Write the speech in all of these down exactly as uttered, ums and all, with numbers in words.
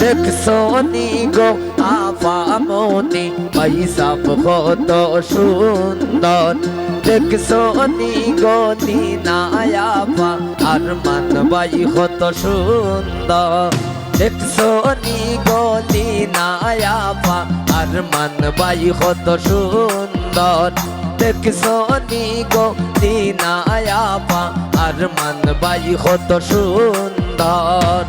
দেখছো নি গো আপামনি, ভাইসাব কত সুন্দর। দেখছো নি গো দিনা আপা, আরমান ভাই কত সুন্দর। দেখছো নি গো দিনা আপা, আরমান ভাই কত সুন্দর। দেখছো নি গো দিনা আপা, আরমান ভাই কত সুন্দর।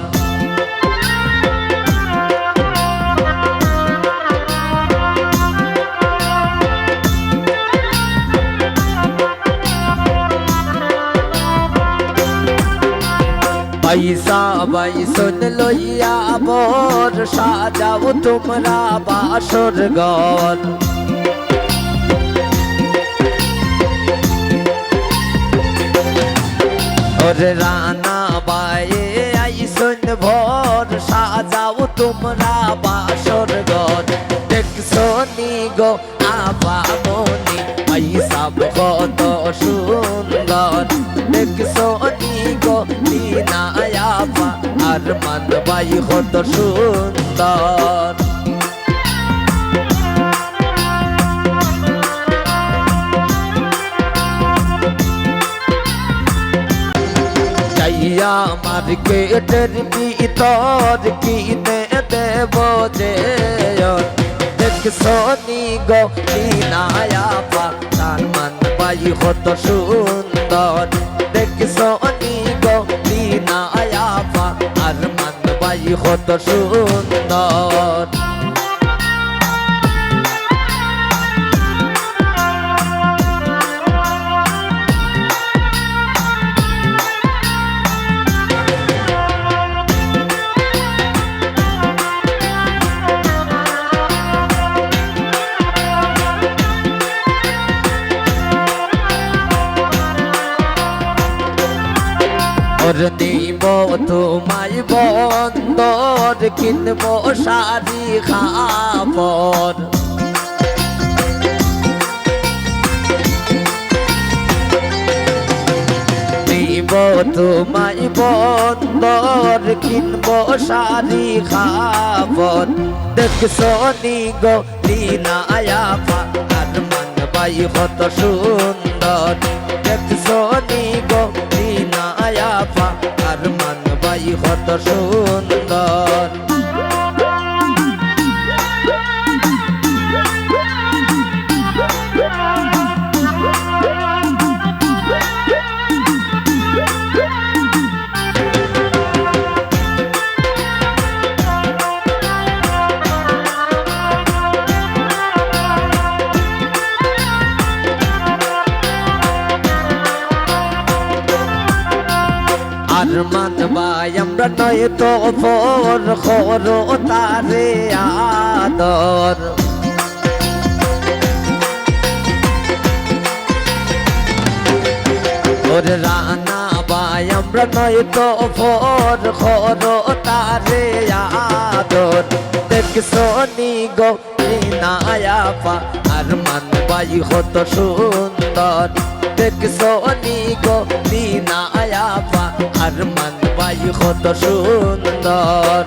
ভাইসাব ভাইসাইন লইয়া বর, সাজাও তুমরা বাসর ঘর। ওরে রানা ভাইয়ে আইছইন বর, সাজাও তুমরা বাসর ঘর। দেখছো নি গো আপামনি, ভাইসাব কত সুন্দর। দেখছো নি গো দিনা আপা, আরমান ভাই কত সুন্দর। যাইয়া মার্কেটের ভিতর কিনে দেব যে, দেখছো নি গো দিনা আপা, আরমান ভাই কত সুন্দর। দেখছো নি গো দিনা আপা, আরমান ভাই কত সুন্দর। ওরে নিব তোমায় বন্দর, কিনবো শাড়ি কাপড়। নিব তোমায় বন্দর, কিনবো শাড়ি কাপড়। দেখছো নি গো দিনা আপা, আরমান ভাই কত সুন্দর। দেখছো নি গো দিনা আপা, আরমান ভাই কত সুন্দর। আরমান ভাই, আমরা নয় তো পর, করো তারে আদর। ওরে রানা ভাই, আমরা নয় তো পর, করো তারে আদর। দেখছো নি গো দিনা আপা, আরমান ভাই কত সুন্দর। দেখছো নি গো দিনা আপা, আরমান ভাই কত সুন্দর।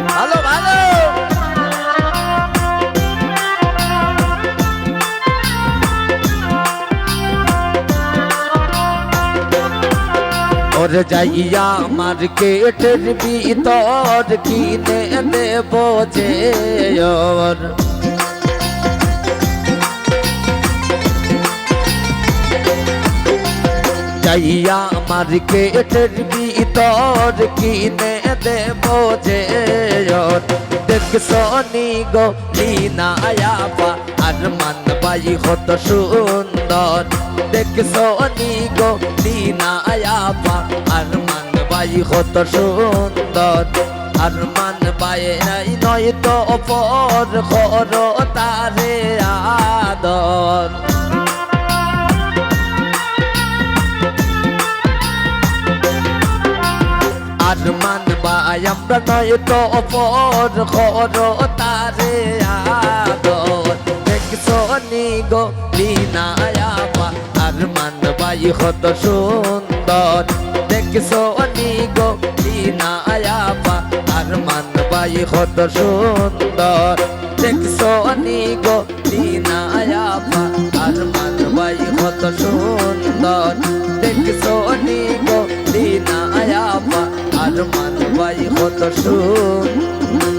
ভালো, ভালো। ওরে যাইয়া মার্কেটের ভিতর কিনে দেব যে ওর। যাইয়া মার্কেটের ভিতর কিনে দেব যে ওর। দেখছো নি গো দিনা আপা, আরমান ভাই কত সুন্দর। দেখছো নি গো দিনা আপা, আরমান ভাই কত সুন্দর। আরমান ভাই নাই নয় তো পর, করো তারে আদর। আরমান ভাই আমরা নয় তো অপর, করো তারে আদর। দেখছো নি গো লিনা আপা, আরমান ভাই কত সুন্দর। দেখছো নি গো লিনা আপা, আরমান ভাই কত সুন্দর। দেখছো নি গো লিনা আপা, আরমান ভাই কত সুন্দর। দেখছো নি গো লিনা আপা, আরমান ভাই কত সুন্দর।